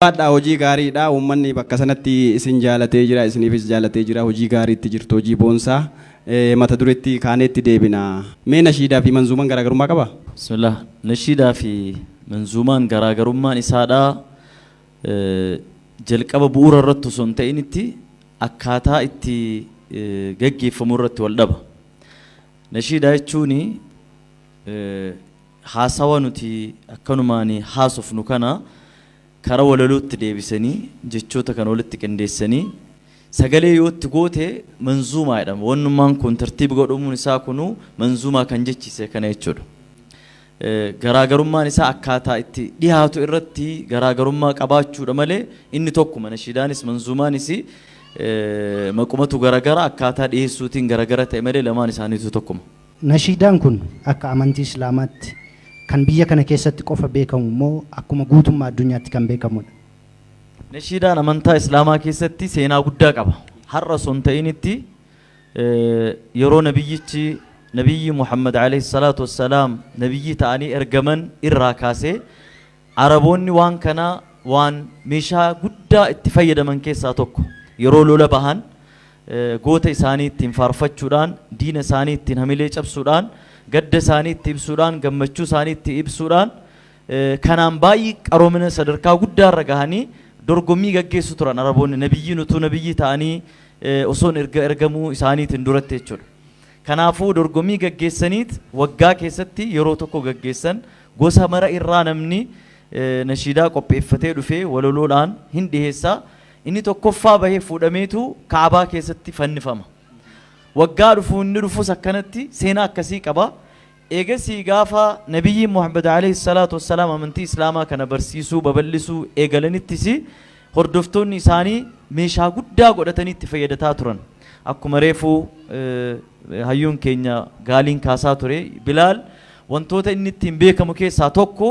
Jabaadhaa, hojii gaariidha. Uummanni bakka sanatti isin jaalatee jira, isiniifis jaalatee jira. Hojii gaariitti jirtu, hojii boonsaa. Mata dureetti kaaneetti deebina. Mee nashiidaa fi manzuumaan garaagarummaa qabaa? Bismillah. Nashiidaa fi manzuumaan garaagarummaan isaadhaa jalqaba bu'uura irratti osoo hin ta'initti akkaataa itti gaggeeffamu irratti wal dhaba. Nashiidaa jechuun haasawa nuti akkanumaan haasofnu kana kara walalootti deebisanii jechoota kana walitti qindeessanii sagalee yoo itti goote manzuumaa jedhama. Wannummaan kun tartiiba godhamuun isaa kunuu manzuumaa kan jechise kana jechuudha. Garaagarummaan isaa akkaataa itti dhiyaatu irratti garaagarummaa qabaachuudha malee inni tokkuma. Nashiidaanis manzuumaanis maqumatu garagara, akkaataa dhiyeessuutiin garagara ta'e malee lamaan isaaniitu tokkuma. Nashiidaan kun akka amantii Islaamaatti kan biyya kana keessatti qofa beekamu moo akkuma guutummaa addunyaatti kan beekamudha? Nashiidaan amantaa Islaamaa keessatti seenaa guddaa qaba. Har'a osoo hin ta'initti yeroo nabiyyichi nabiyyi Muhammad alayhi salaatu wassalaam nabiyyi ta'anii ergaman irraa kaasee Araboonni waan kana waan meeshaa guddaa itti fayyadaman keessaa tokko. Yeroo lola bahan goota isaanii ittiin faarfachuudhaan, diina isaanii ittiin hamilee cabsuudhaan, gadda isaanii itti ibsuudhaan, gammachuu isaanii itti ibsuudhaan kanaan baay'ee qaroomina sadarkaa guddaa irra gahanii dorgommii gaggeessu turan Araboonni nabiyyiin utuu nabiyyi ta'anii osoo ergamuu isaaniitiin duratti jechuudha. Kanaafuu dorgommii gaggeessaniit waggaa keessatti yeroo tokko gaggeessan gosa mara irraa namni nashiidaa qopheeffatee dhufee waloloodhaan hin dhiheessaa. Inni tokkoffaa bahee fuudhameetu Kaabaa keessatti fannifama. Waggaa dhufu inni dhufus akkanatti seenaa akkasii qaba. Eegasii gaafa nabiyyiin Muhammad alayhi salaatu wassalaam amantii Islaamaa kana barsiisuu babal'isuu eegalanittis hordoftoonni isaanii meeshaa guddaa godhatanii itti fayyadataa turan. Akkuma reefuu hayyuun keenya gaaliin kaasaa ture, Bilaal wantoota inni ittiin beekamu keessaa tokko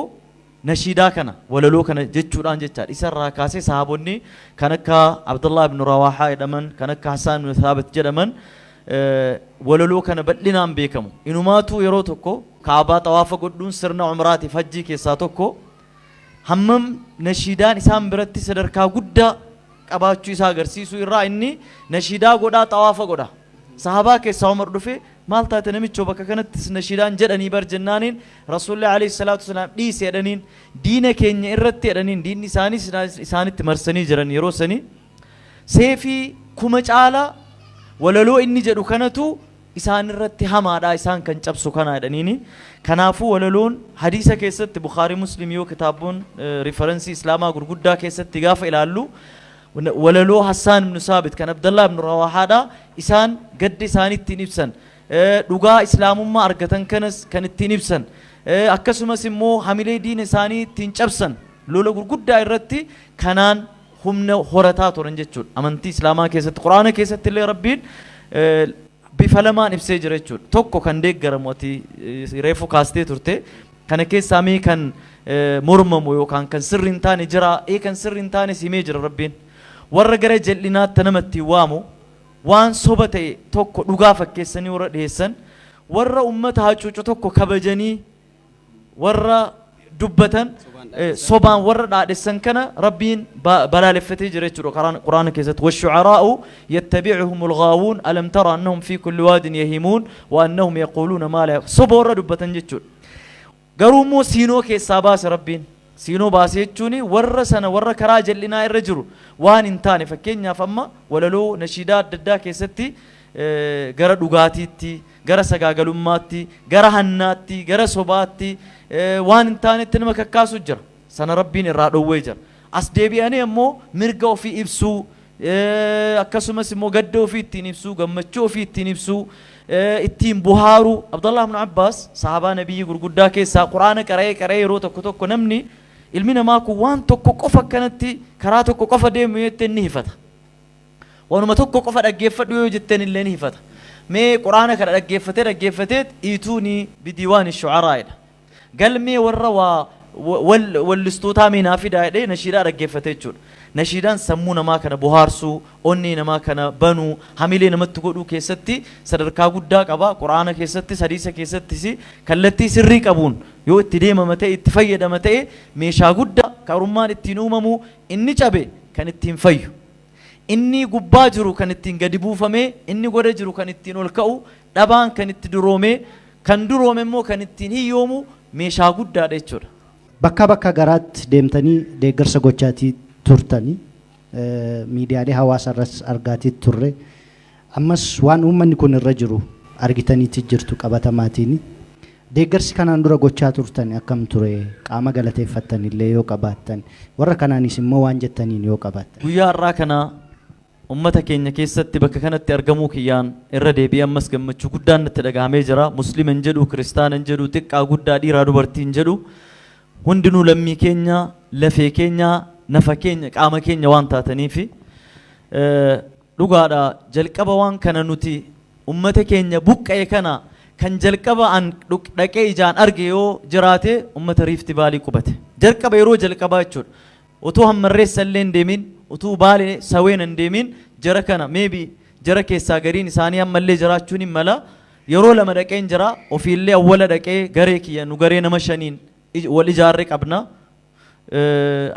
nashiidaa kana walaloo kana jechuudhaan jechaadha. Isarraa kaasee sahaabonni kan akka Abdullah ibn Rawaahaa jedhaman, kan akka Hasaan ibn Thaabit jedhaman walaloo kana bal'inaan beekamu. Inumaatu yeroo tokko Kaabaa xawaafa godhuun sirna umraatiif hajjii keessaa tokko hammam nashiidaan isaan biratti sadarkaa guddaa qabaachuu isaa agarsiisuu irraa inni nashiidaa godhaa xawaafa godha. Sahabaa keessaa Umar dhufe, maal taate namichoo, bakka kanattis nashiidaan jedhanii bar jennaaniin, Rasuulli alayhi salaatu wasalaam dhiise jedhaniin, diina keenya irratti jedhaniin. Diinni isaaniis isaanitti marsanii jiran yeroo sanii seefii kuma caalaa walaloo inni jedhu kanatu isaan irratti hamaadha, isaan kan cabsu kana jedhaniini. Kanaafuu walaloon hadiisa keessatti Bukhaarii, Muslim yoo kitaaboon reference Islaamaa gurguddaa keessatti gaafa ilaallu walaloo Hassaan ibn Saabit kan Abdallah ibn Rawahaadha isaan gadda isaanii ittiin ibsan, dhugaa Islaamummaa argatan kanas kan ittiin ibsan, akkasumas immoo hamilee diina isaanii ittiin cabsan lola gurguddaa irratti kanaan humna horataa turan jechuudha. Amantii Islaamaa keessatti, Quraana keessatti illee Rabbiin bifa lamaan ibsee jira jechuudha. Tokko kan deeggaramu ati reefu kaastee turte kana keessaa mee kan mormamu yookaan kan sirri hin taane jira, kan sirri hin taane simee jira Rabbiin. Warra gara jal'inaatti namatti waamu, waan soba ta'e tokko dhugaa fakkeessanii warra dhiyeessan, warra ummata hacuucu tokko kabajanii warra dubbatan, sobaan warra dhaadhessan kana Rabbiin balaaleffatee jira jechuudha Quraana keessatti. والشعراء يتبعهم الغاوون ألم تر أنهم في كل واد يهيمون وأنهم يقولون ما لا soba warra dubbatan jechuudha. Garuu immoo siinoo keessaa baase Rabbiin. Siinoo baase jechuun warra sana warra karaa jal'inaa irra jiru waan hin taane, fakkeenyaaf amma walaloo nashiidaa adda addaa keessatti gara dhugaatiitti, gara sagaagalummaatti, gara hannaatti, gara sobaatti, waan hin taanetti nama kakkaasu jira. Sana Rabbiin irraa dhowwee jira. As deebi'anii ammoo mirga ofii ibsuu, akkasumas immoo gadda ofii ittiin ibsuu, gammachuu ofii ittiin ibsuu, ittiin buhaaruu. Abdallah ibn Abbaas sahabaa nabiyyi gurguddaa keessaa Quraana qara'ee qara'ee yeroo tokko tokko namni ilmi namaa kun waan tokko qofa akkanatti karaa tokko qofa deemu yoo jetteen ni hifata. Waanuma tokko qofa dhaggeeffadhu yoo jetteen illee ni hifata. Mee Quraana kana dhaggeeffatee dhaggeeffatee ائتوني بديوان الشعراء jedha. Galmee warra waa Wallistootaa meenaa fidaa jedhee nashiidaa dhaggeeffate jechuudha. Nashiidaan sammuu namaa kana bohaarsuu, onnee namaa kana banuu, hamilee namatti godhuu keessatti sadarkaa guddaa qaba. Quraana keessattis, hadiisa keessattis kallattii sirrii qabuun yoo itti deemama ta'e, itti fayyadama ta'e, meeshaa guddaa karummaan ittiin uumamu, inni cabe kan ittiin fayyu. Inni gubbaa jiru kan ittiin gadi buufamee, inni goda jiru kan ittiin ol ka'u, dhabaan kan itti duroome, kan duroome immoo kan ittiin hiyyoomu meeshaa guddaadha jechuudha. Bakka bakka garaatti deemtanii deeggarsa gochaatii turtanii, miidiyaalee hawaasaa irras argaatii turre, ammas waan uummanni kun irra jiru argitaniitti jirtu qabatamaatiin. Deeggarsi kanaan dura gochaa turtan akkam ture? Qaama galateeffattan illee yoo qabaattan, warra kanaanis immoo waan jettaniin yoo qabaattan. Guyyaa har'aa kana ummata keenya keessatti bakka kanatti argamuu kiyyaan irra deebi'ee ammas gammachuu guddaan natti dhagahamee jira. Muslima hin jedhu, kiristaana hin jedhu, xiqqaa guddaa, dhiiraa dubartii hin jedhu. Hundinuu lammii keenya, lafee keenya, nafa keenya, qaama keenya waan taataniifi. Dhugaadha, jalqaba waan kana nuti ummata keenya buqqa'e kana kan jalqaba an dhaqee ijaan arge yoo jiraate ummata Riifti Vaalii qubate. Jalqaba yeroo jalqabaa jechuudha. Utuu hammarreessa illee hin deemin, utuu Baalee Saween hin deemin, jara kana maybe jara keessaa gariin isaanii ammallee jiraachuun hin mala. Yeroo lama dhaqeen jira, ofiillee awwala dhaqee garee kiyya, nu garee nama shaniin wal ijaarree qabna.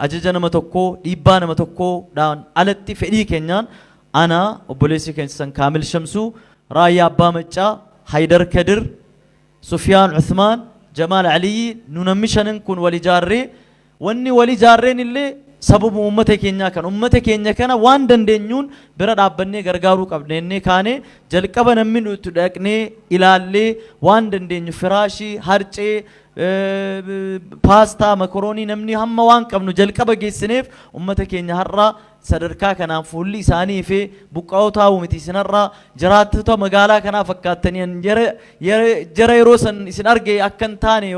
Ajaja nama tokkoo, dhiibbaa nama tokkoodhaan alatti fedhii keenyaan ana, obboleessi keessan Kaamil Shamsuu, Raayyaa Abbaa Maccaa, Haydar Kadir, Sufiyaan Uthmaan, Jamaal Aliyyi, nu namni shanan kun wal ijaarree, wanni wal ijaarreen illee sababa uummata keenyaa kan uummata keenya kana waan dandeenyuun bira dhaabbannee gargaaruu qabna jennee kaanee jalqaba namni nuti dhaqnee ilaallee waan dandeenyu firaashii, harcee, paastaa, makoroonii, namni hamma waan qabnu jalqaba geessineef. Uummata keenya har'a sadarkaa kanaan fuulli isaanii fi buqqa'oo taa'u miti. Isin har'a jiraattota magaalaa kanaa fakkaattanii jara yeroo san isin arge akka hin taane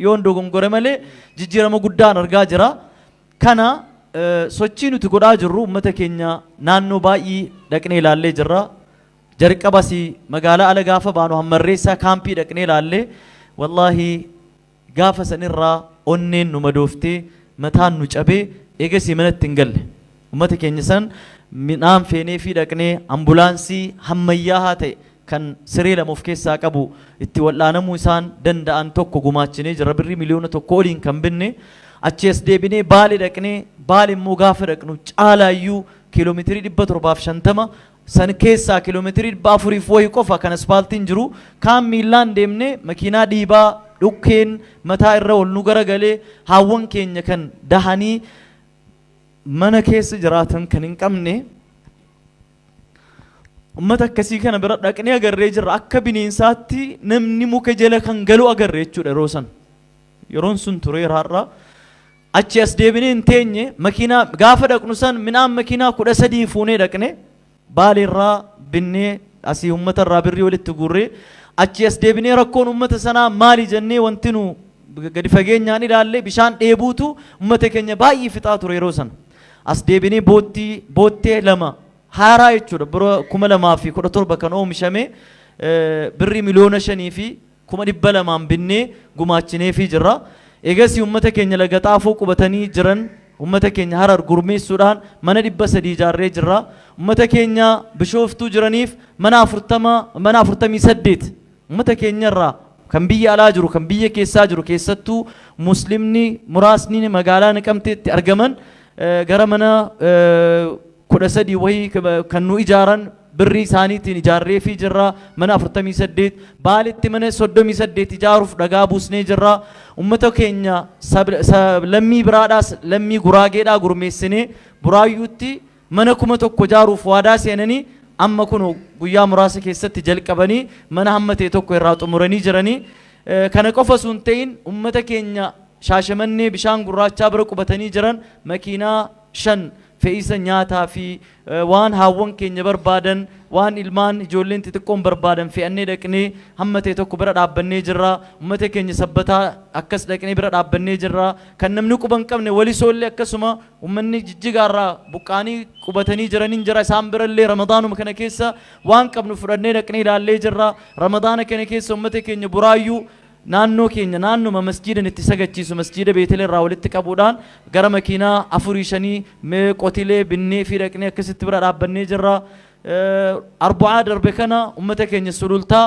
yoon dogongore malee jijjiirama guddaan argaa jira. Kana sochii nuti godhaa jirru uummata keenya naannoo baay'ee dhaqnee ilaallee jirra. Jalqabas magaalaa ala gaafa baanu hammarreessaa kaampii dhaqnee ilaallee, wallaahi gaafa sanirraa onneen nu madooftee, mataan nu cabee, eegasii manatti hin galle. Uummata keenya san midhaan feenee fi dhaqnee ambulaansii hammayyaa ta'e kan siree lama of keessaa qabu itti wal'aanamuu isaan danda'an tokko gumaachinee jira, birrii 1 miliyoona oliin kan binne. Achi as deebinee Baale dhaqnee, Baale immoo gaafa dhaqnu caalaayyuu kiiloomeetirii 750 san keessaa kiiloomeetirii 400f wayii qofa kan aspaaltiin jiru, kaan miillaan deemnee, makiinaa dhiibaa, dhukkeen mataa irra ol nu garagalee, haawwan keenya kan dahanii mana keessa jiraatan kan hin qabne, ummata akkasii kana bira dhaqnee agarree jirra. Akka bineensaatti namni muka jala kan galu agarre jechuudha yeroo san. Yeroon sun tureera. Har'a achi as deebinee hin teenye. Makiinaa gaafa dhaqnu san midhaan makiinaa 13 fuunee dhaqne, Baaleerraa binnee, asii ummata irraa birrii walitti guurree. Achi as deebinee rakkoon ummata sanaa maali jennee wanti nu gadi fageenyaan ilaalle bishaan dheebuutu ummata keenya baay'ee fixaa ture yeroo sana. As deebinee boottii boottee lama haaraa jechuudha, bara 2017 kan oomishame, birrii 5,200,000n binnee gumaachineefii jirra. Eegasii ummata keenya Laga Xaafoo qubatanii jiran, ummata keenya Harar gurmeessuudhaan mana 300 ijaarree jirra. Ummata keenya Bishooftuu jiraniif mana 40, mana 48, ummata keenya irraa kan biyya alaa jiru, kan biyya keessaa jiru, keessattuu muslimni muraasni magaalaa Naqamteetti argaman gara mana 13 wayii kan nu ijaaran birrii isaaniitiin ijaarreefii jirra, mana 48. Baalitti mana 38 ijaaruuf dhagaa buusnee jirra. Ummata keenya lammii biraadhaas, lammii Guraageedhaa gurmeessinee Buraayyuutti mana 1000 ijaaruuf waadaa seenanii, amma kun guyyaa muraasa keessatti jalqabanii mana hamma ta'e tokko irraa xumuranii jiranii. Kana qofa osoo hin ta'in, ummata keenya Shaashamannee bishaan gurraachaa bira qubatanii jiran makiinaa shan fe'isa nyaataa fi waan haawwan keenya barbaadan, waan ilmaan ijoolleen xixiqqoon barbaadan fe'annee dhaqnee hamma ta'e tokko bira dhaabbannee jirra. Ummata keenya Sabbataa akkas dhaqnee bira dhaabbannee jirra. Kan namni quba hin qabne Walisoollee akkasuma ummanni Jijjigaarraa buqqaanii qubatanii jiraniin jira. Isaan birallee Ramadaanuma kana keessa waan qabnu fudhannee dhaqnee ilaallee jirra. Ramadaana kana keessa ummata keenya Buraayyuu Naannoo keenya naannuma masjiidan itti sagachiisu masjiida Beetel irraa walitti qabuudhaan gara makiinaa 4 5 qotilee binnee fi dhaqnee akkasitti bira dhaabbannee jirra. Arba'aa darbe kana ummata keenya sulultaa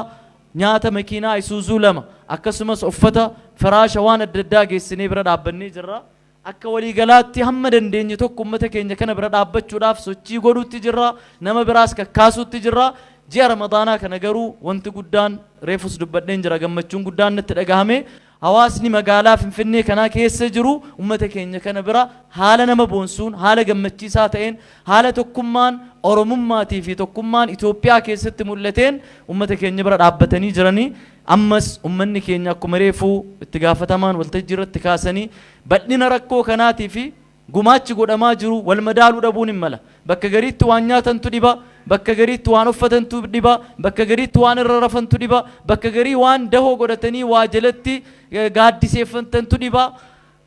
nyaata makiinaa Isuuzuu 2 akkasumas uffata firaasha waan adda addaa geessinee bira dhaabbannee jirra. Akka waliigalaatti hamma dandeenye tokko ummata keenya kana bira dhaabbachuudhaaf sochii godhuutti jirra. Nama biraas kakkaasuutti jirra. Ji'a Ramadaanaa kana garuu wanti guddaan reefus dubbadheen jira, gammachuun guddaan natti dhagahame. Hawaasni magaalaa Finfinnee kanaa keessa jiru ummata keenya kana bira haala nama boonsuun, haala gammachiisaa ta'een, haala tokkummaan Oromummaatii fi tokkummaan Itoophiyaa keessatti mul'ateen ummata keenya bira dhaabbatanii jiranii. Ammas ummanni keenya akkuma reefuu itti gaafatamaan waltajjii irratti kaasanii bal'ina rakkoo kanaatii fi gumaachi godhamaa jiru wal madaaluu dhabuun hin mala. Bakka gariitti waan nyaatantu dhiba, bakka gariitti waan uffatantu dhiba, bakka gariitti waan irra rafantu dhiba, bakka garii waan dahoo godhatanii waa jalatti gaaddiseeffatantu dhiba.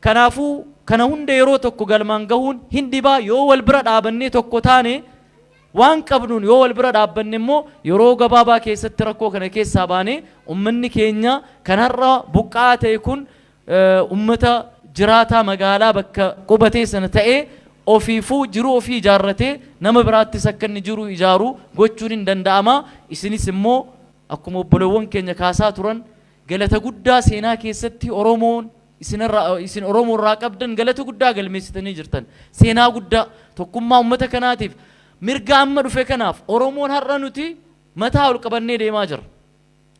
Kanaafuu kana hunda yeroo tokko galmaan gahuun hin dhibaa. Yoo wal bira dhaabannee tokko taane waan qabnuun yoo wal bira dhaabbanne immoo yeroo gabaabaa keessatti rakkoo kana keessaa baanee ummanni keenya kan har'a buqqaa ta'e kun ummata jiraataa magaalaa bakka qubatee sana ta'ee ofiifuu jiruu ofii ijaarratee nama biraattis akka inni jiru ijaaru gochuun hin danda'ama. Isinis immoo akkuma obboleewwan keenya kaasaa turan galata guddaa seenaa keessatti Oromoon isin Oromoo irraa qabdan galata guddaa galmeessitanii jirtan. Seenaa guddaa tokkummaa ummata kanaatiif mirga amma dhufe kanaaf Oromoon har'a nuti mataa ol qabannee deemaa jira.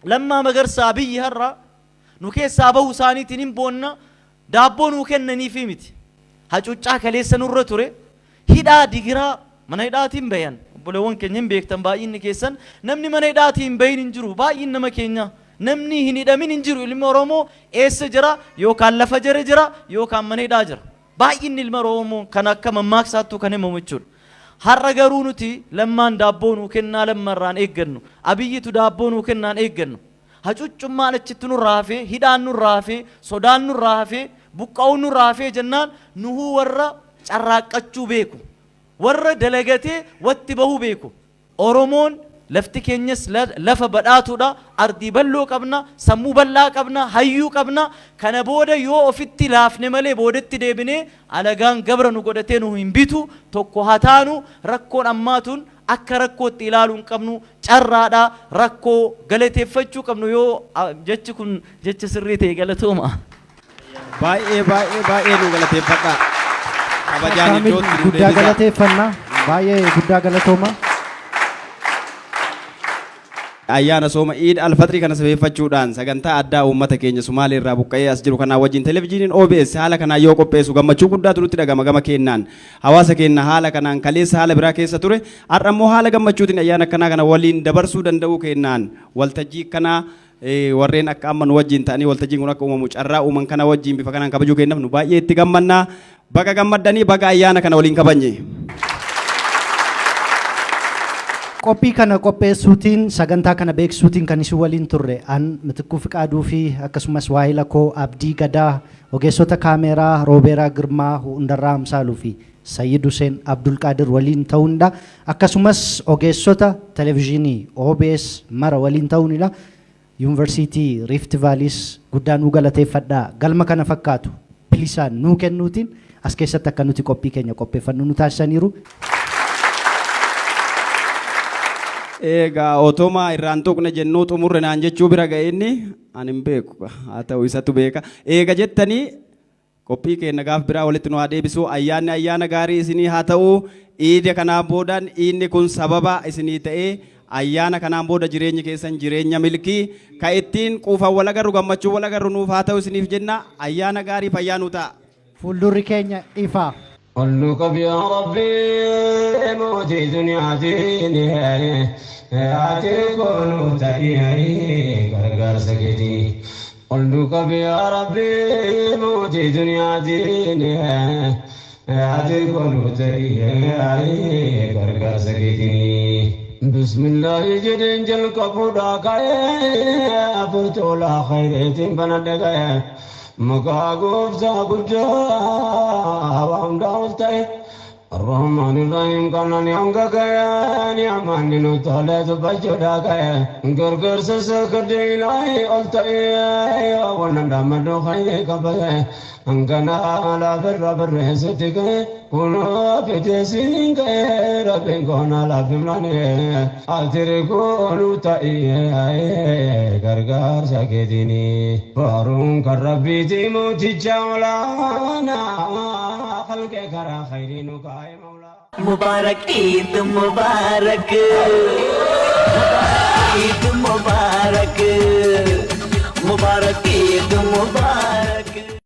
Lammaa Magarsaa biyyi har'a nu keessaa bahuu isaaniitiin hin boonna, daabboo nuu kennaniifi miti. Hacuuccaa kaleessa nurra ture, hidhaa digiraa mana hidhaatiin bayan. Obboleewwan keenya hin beektan baay'inni keessan, namni mana hidhaatiin hin bahin hin jiru. Baay'in nama keenya namni hin hidhamin hin jiru. Ilmi Oromoo eessa jira? Yookaan lafa jara jira yookaan mana hidhaa jira. Baay'inni ilma Oromoo kan akka mammaaksaattuu kan himamu jechuudha. Har'a garuu nuti lammaan daabboo nuu kennaa lammarraan eeggannu, Abiyyitu daabboo nuu kennaan eeggannu. Hacuuccummaan achitti nurraa hafee, hidhaan nurraa hafee, sodaan nurraa hafee, buqqa'uun nurraa hafee jennaan nuhuu warra carraaqqachuu beeku, warra dalagatee watti bahuu beeku. Oromoon lafti keenyas lafa badhaatuudha, ardii bal'oo qabna, sammuu bal'aa qabna, hayyuu qabna. Kana booda yoo ofitti laafne malee boodatti deebinee alagaan gabra nu godhatee nu hin bitu. Tokko haa taanu, rakkoon ammaatuun akka rakkootti ilaaluu hin qabnu, carraadha rakkoo galateeffachuu qabnu. Yoo jechi kun jecha sirrii ta'e galatooma. Baay'ee baay'ee baay'ee nu galateeffadha. Kabajaan iddootti nu guddaa galateeffannaa, baay'ee guddaa galatooma. Ayyaana sooma Iid Alfatrii kana sabeeffachuudhaan sagantaa addaa uummata keenya Sumaalee irraa buqqa'ee as jiru kanaa wajjin televezyiiniin OBS haala kanaan yoo qopheessu gammachuu guddaatu nutti dhagama. Gama kennaan hawaasa keenya haala kanaan kaleessa haala biraa keessa ture, har'a immoo haala gammachuutiin ayyaana akkanaa kana waliin dabarsuu danda'uu kennaan waltajjii kanaa warreen akka amma nu wajjin ta'anii waltajjiin kun akka uumamu carraa uuman kana wajjin bifa kanaan kabajuu kennaaf nu baay'ee itti gammannaa. Baga gammaddanii, baga ayyaana kana waliin kabajne. Qophii kana qopheessuutiin sagantaa kana beeksisuutiin kan isin waliin turre an Mitikkuu Fiqaaduu fi akkasumas waahila koo Abdii Gadaa, ogeessota kaameeraa Roobeeraa Girmaa, Hundarraa Amsaaluu fi Sayyid Hussein Abdulqaadir waliin ta'uunidha. Akkasumas ogeessota televezyiinii OBS mara waliin ta'uunidha. Yuunivarsiitii Rift Vaaliis guddaa nuu galateeffadhaa. Galma kana fakkaatu bilisaan nuu kennuutiin as keessatti akka nuti qophii keenya qopheeffannu nu taasisaniiru. Egaa otoma irraan tuqne jennuu xumurre naan jechuu bira ga'e inni ani hin beeku, haa ta'u isatu beeka. Eega jettanii qophii keenya gaaf biraa walitti nu haa deebisu. Ayyaanni ayyaana gaarii isinii haa ta'u. Iida kanaan boodaan iidni kun sababa isinii ta'ee ayyaana kanaan booda jireenyi keessan jireenya milkii ka ittiin quufan wal agarru gammachuu wal agarru nuuf haa ta'u isiniif jenna. Ayyaana gaarii fayyaa nuu ta'a. Fuuldurri keenya ifa. قلوك يا ربي موتي دنيا ديني آتي كونو تأيي غرغر سكتي. قلوك يا ربي موتي دنيا ديني آتي كونو تأيي غرغر سكتي. بسم الله جدين جل كفودا كاي فرتولا خيرتين بندقاي مقاقوف زاقوجا وهم داولتاي. الرحمن الرحيم كان نعم كيا نعم نتولى تبجدا كيا غرغر سسكد إلهي قلت إيا ونندم خير كبه أنكنا لا بر بر ستك كنا بتسين رب كنا لا بملاني أتركون تأي غرغر سكتني بارون كربي تيموتي جولانا خلق كرا خيرين كاي مولا Mubarak ईद Mubarak ईद Mubarak Mubarak ईद Mubarak.